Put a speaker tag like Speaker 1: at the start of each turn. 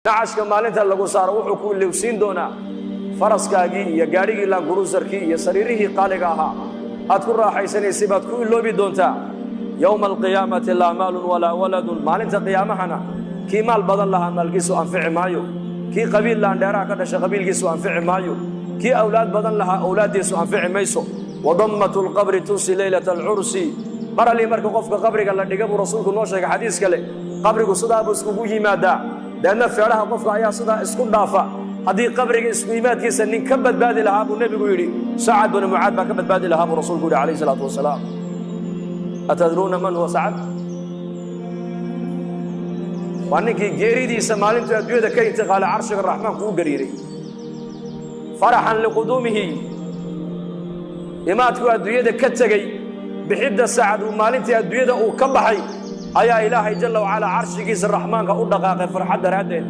Speaker 1: Nacashka maalinta lagu saaro wuxuu ku ilowsiin doonaa faraskaagii iyo gaadhigii Landcruiserkii iyo sariirihii qaaliga ahaa aad ku raaxaysanaysay baad ku iloobi doontaa. Yowma alqiyaamati laa maalun walaa waladun. Maalinta qiyaamahana kii maal badan lahaa maalkiisu anfici maayo, kii qabiil laandheeraha ka dhashay qabiilkiisu anfici maayo, kii awlaad badan lahaa awlaaddiisu anfici mayso. Wadammatu lqabri tunsi leylata alcursi. Mar allii marka qofka qabriga la dhiga, buu Rasuulku noo sheegay xadiis kale, qabrigu sidaa buu iskugu yimaadaa, deedna feedhaha qofka ayaa sidaa isku dhaafa. Haddii qabriga isku yimaadkiisa nin ka badbaadi lahaa, buu Nebigu yidhi, Sacad binu Mucaad baa ka badbaadi lahaa, buu Rasuulku yidhi calayhi salaatu wasalaam. Atadruuna man huwa Sacad? Waa ninkii geeridiisa maalintuu adduunyada ka intiqaalay carshiga Raxmaanku u gariiray faraxan liquduumihi, imaadkuu adduunyada ka tegey. Bixidda Sacad uu maalintii adduunyada uu ka baxay ayaa Ilaahay jalla wacalaa carshigiisa Raxmaanka u dhaqaaqay farxad daraaddeed.